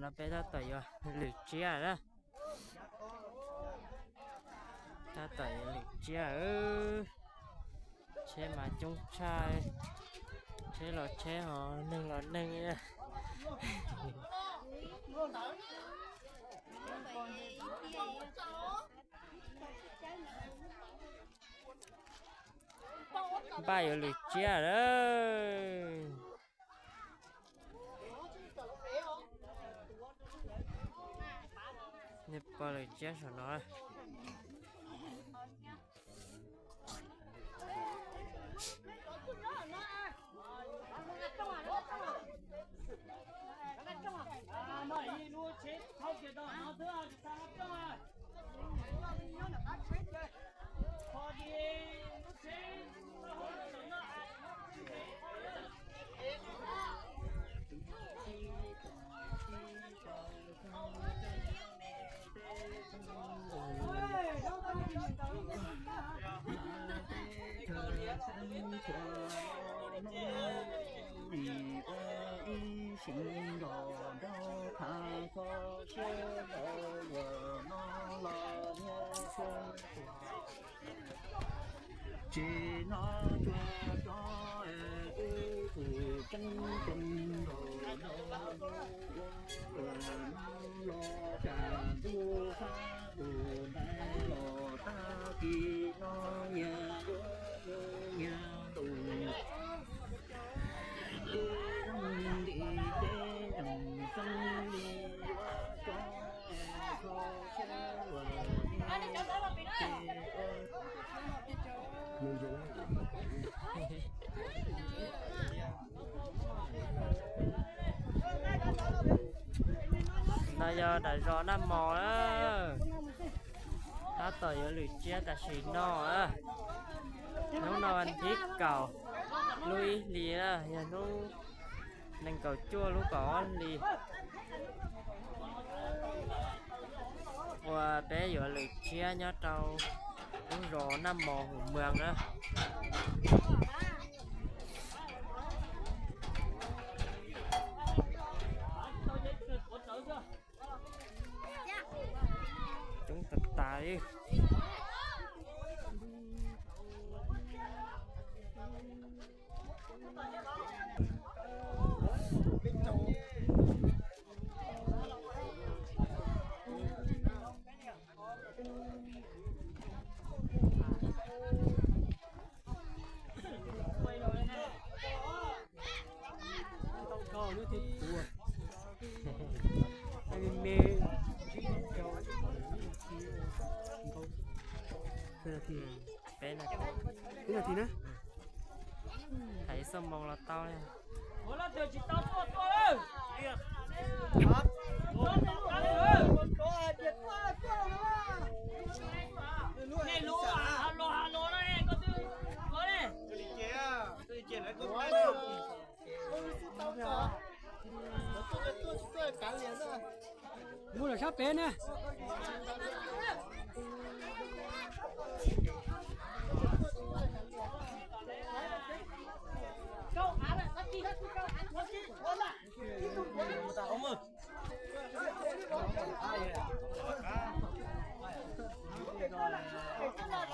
No peb tab tom yuav lwm tsiab na. Tab tom yuav lwm tsiab. Tsheb mas coob tshaj, tsheb los tsheb ho neeg los neeg. Npaj yuav lwm tsiab lawm. Nej pom lwm tsiab saum no. Tsis no cua tso wb tus tseeb tseeb nkaus no, los tsam ntuj sab tus ntaiv los tag kis no nyias nyias ntus. Wb zoo nti ces zoo xeeb li ua tso kho siab ua ces No yog daim zos Naj Mos na. Tab tom yuav lwm tsiab tam sim no na. Hnub no vas thib kaum lub ib hlis na, yog hnub nees nkaum cuaj lub kaum ob hlis uas peb yuav lwm tsiab nyob rau lub zos Naj Mos Hum Mwas na. Coob tas tas li. Peb nas this na. Hais ib xuab moos los tau li. Mus lawm sab pem na.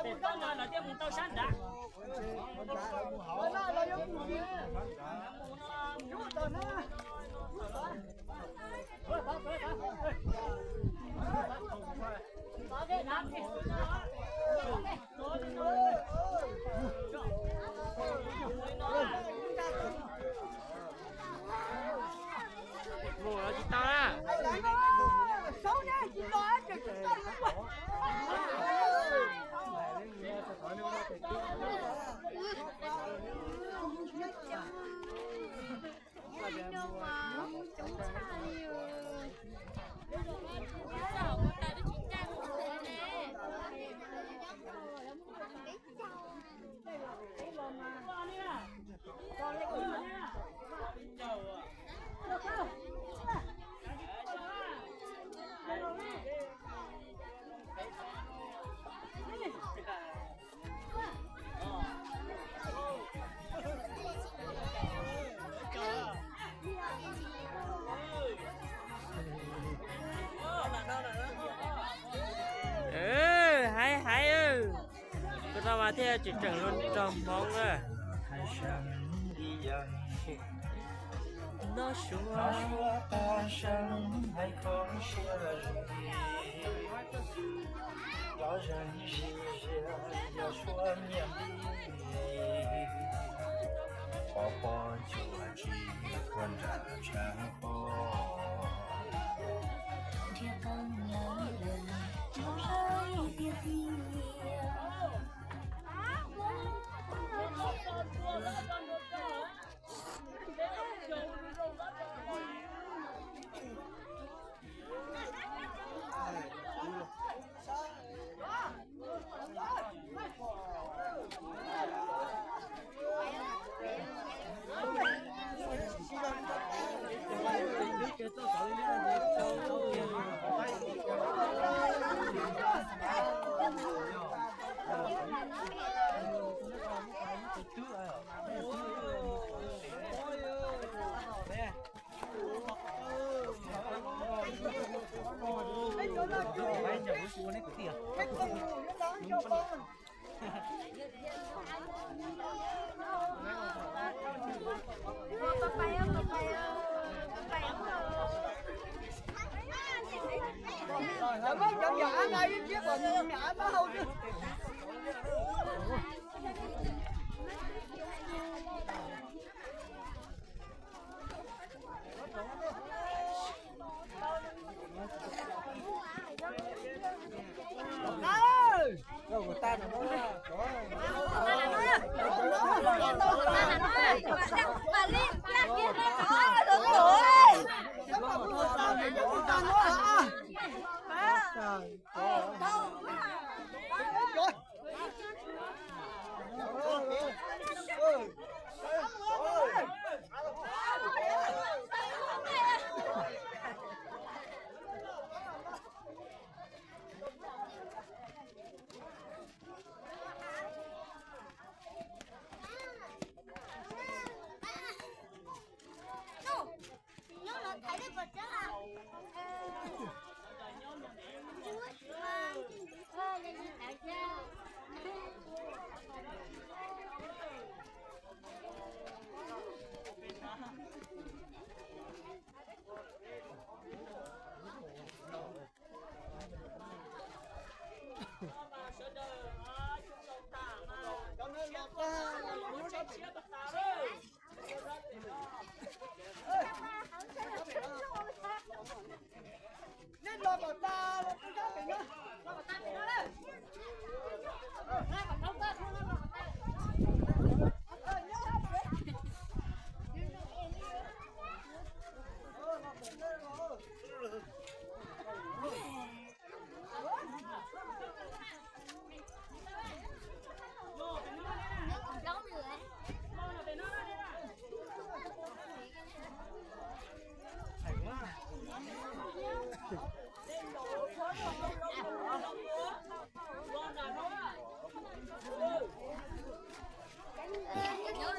Pem toj no lawv thiaj mus tau sab nrad. Mus los tsis tau na. Thiab tsis tseem los nrog Hmoob na. Noj suav, noj suav tas seev hais kho siab zim, los zeeg zim ziam yog suav nyiam li, pov pob ntsuas tsis tuag nram tshav pob. Nyob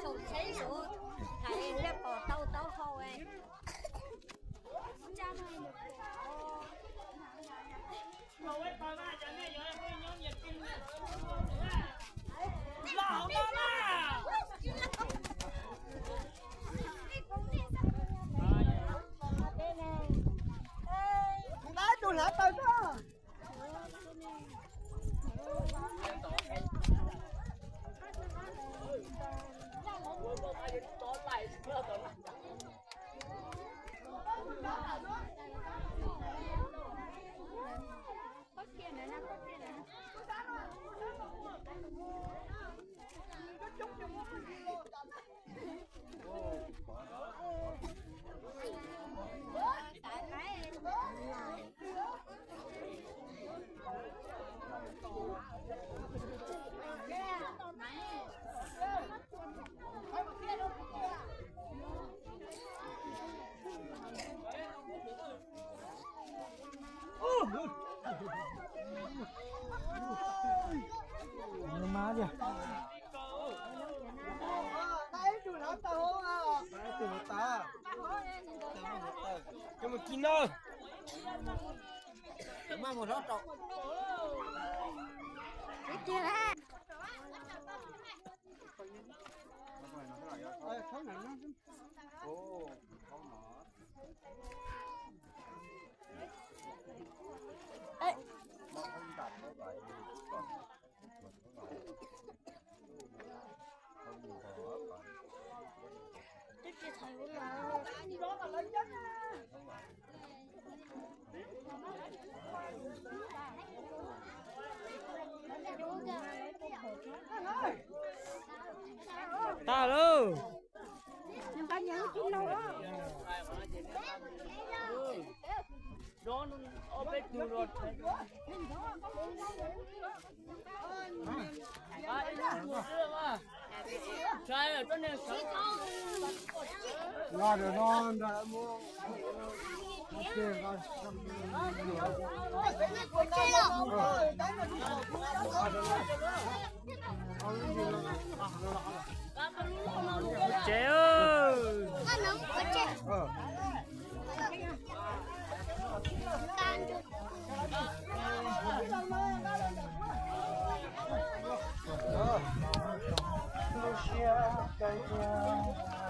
saum tsheb saud, hais thiaj pom tau taub hau. Cov mus kis no, maj mus hlob rau. Tag lauj. Tsev. Lub siab kawg kiag.